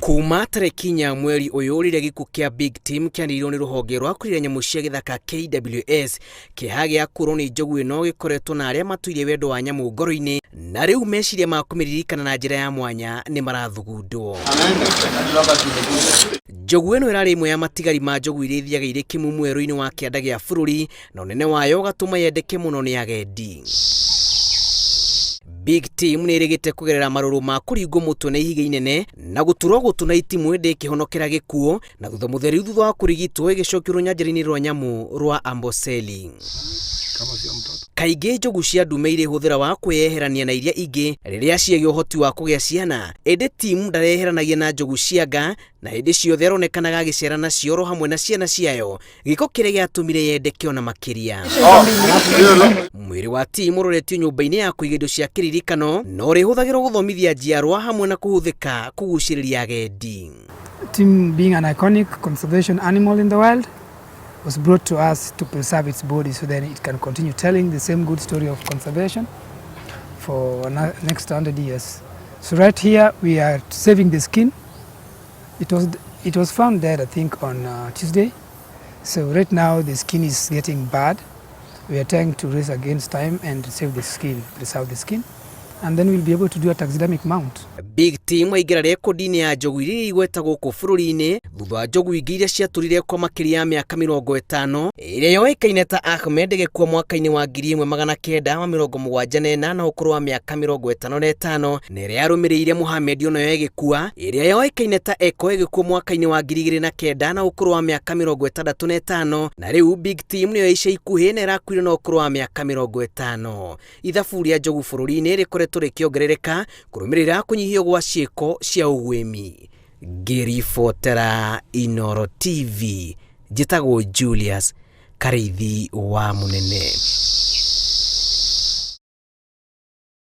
Kuma tarĩki 4 mweri ũyũ rĩrĩa gĩkuũ kĩa Big Tim kĩanĩrĩirwo nĩ rũhonge rwa kũrira nyamũ cia gĩthaka KWS, kĩeha gĩa kũrwo nĩ njogu ĩno gĩkoretwo na arĩa matũire wendo wa nyamũ ngoro-inĩ na rĩu meciria ma kũmĩririkana na njĩra ya mwanya nĩ marathugundwo. Njogu ĩno ĩrarĩ ĩmwe ya matigari ma njogu iria ithiaga irĩ kĩmumu werũ-inĩ wa kĩanda gĩa bũrũri na ũnene wayo ũgatũma yendeke mũno nĩ agendi. Big Tim nĩ ĩrĩgĩte kũgerera marũrũ ma kũringwo mũtwe na ihiga inene na gũturwo gũtũ na itimũ ĩndĩ ĩkĩhonokera gĩkuũ na thutha mũtheri thutha wa kũrigitwo ĩgĩcokio rũnyanjara-inĩ rwa nyamũ rwa Amboseli. Kaingĩ njogu cia ndume irĩ hũthĩra wa kwĩyeherania na iria ingĩ rĩrĩa ciagĩa ũhoti wa kũgĩa ciana, ĩndĩ Tim ndareheranagia na njogu cia nga na hĩndĩ ciothe aronekanaga agĩcera nacio oro hamwe na ciana ciayo, gĩko kĩrĩa gĩatũmire yendeke ona makĩria. Mwĩrĩ wa Tim ũroretio nyũmba-inĩ ya kũiga indo cia kĩririkano na ũrĩhũthagĩrwo gũthomithia njiarwa hamwe na kũhũthĩka kũgucĩrĩria agendi. Tim being an iconic conservation animal in the wild was brought to us to preserve its body so then it can continue telling the same good story of conservation for next 100 years. So right here we are saving the skin. It was found dead, I think, on Tuesday. So right now the skin is getting bad. We are trying to race against time and save the skin, preserve the skin. And then we'll be able to do a taxidermic mount. Big Tim aingĩra rekondi-inĩ ya njogu iria igweta gũkũ bũrũri-inĩ thutha wa njogu ingĩ iria ciatũrire kwa makĩria ya mĩaka 50 ĩrĩa yoĩkaine ta Ahmed ĩgĩkua mwaka-inĩ wa 1974 na ũkũrũ wa mĩaka 55 na ĩrĩa yarũmĩrĩire Mohamed onayo ĩgĩkua ĩrĩa yoĩkaine ta Eko ĩgĩkua mwaka-inĩ wa 2009 na ũkũrũ wa mĩaka 65 na rĩu Big Tim nĩyo ica ikuhĩ na ĩrakuire na ũkũrũ wa mĩaka 50. Ithabu rĩa njogu bũrũri-inĩ rĩkoretwo rĩkĩongerereka kũrũmĩrĩra kũnyihio gwa ciĩko cia ũguĩmi. Ngĩribotera Inoro TV, njĩtagwo Julius Karĩithi wa Mũnene.